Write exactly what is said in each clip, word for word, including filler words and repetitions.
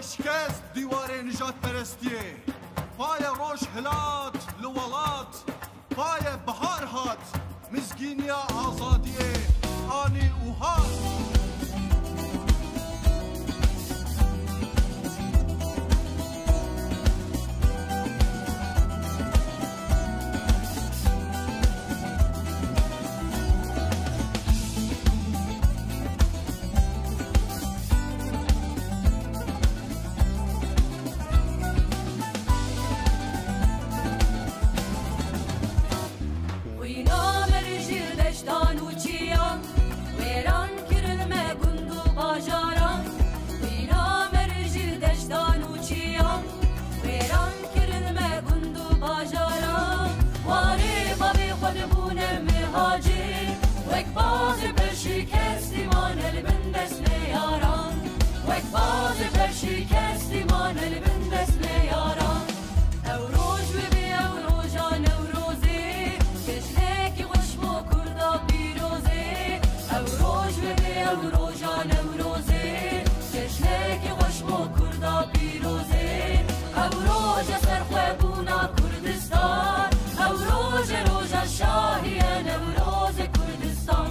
Şikest dîwarê nijadperestiyê. Paye roj hilat li welat. Paye bihar hat. Mizgîniya azadiyê anî û hat. Xwîna merjî deştan û çiyan, wêran kirin me gund û bajaran. Xwîna merjî deştan û çiyan, wêran kirin me gund û bajaran. Warê bavê xwe dibûne mihacir, wek bazê perşîkestî mane li bin destê yaran. Wek bazê perşîkestî mane li bin destê yaran. Ew roj wê bê ew roja Newrozê, cejnekî xweş bo kurda pîrozê. Ew roj wê bê ew roja Newrozê, cejnekî xweş bo kurda pîrozê. Ew roje serxwebûna Kurdistan, ew roje roja şahî ye Newrozê Kurdistan.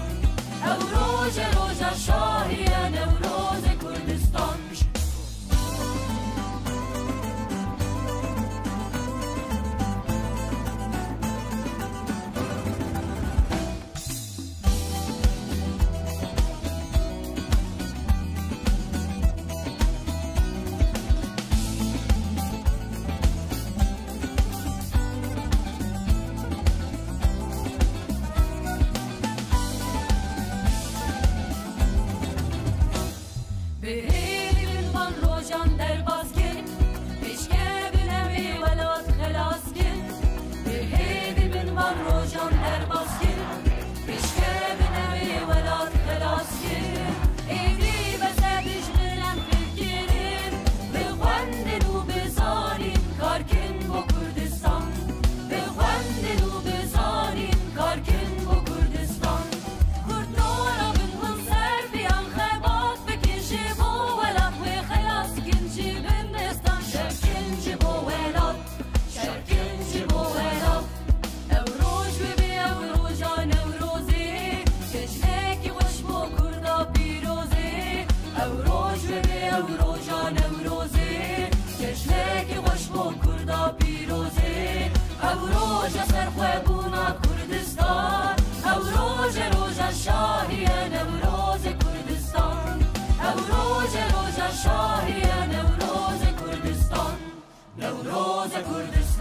Ew roje roja şahî ye Newrozê Kurdistan. Bi hêdî bin van rojan derbas kin, pêşkevin ew ê welat xelas kin. Bi hêdî bin van rojan derbas kin, pêşkevin ew ê welat xelas kin. Êdî bes e dijminan fikirîn, bixwendin û bizanîn, kar kin bo Kurdistan. Bixwendin û bizanîn, kar kin bo Kurdistan. Kurd dora bin hûn ser biyan, xebat bikin ji bo welat, wê xelas kin ji bin destan. Şer kin ji bo welat, şer kin ji bo welat. Ew roj wê bê ew roja Newrozê, cejnekî xweş bo kurda pîrozê. Ew roj wê bê ew roja Newrozê, cejnekî xweş bo kurda pîrozê. Ew roje serxwebûna Kurdistan, ew roje roja şahî ye Newrozê Kurdistan. Ew roje roja şahî ye Newrozê Kurdistan. Newrozê Kurdistan.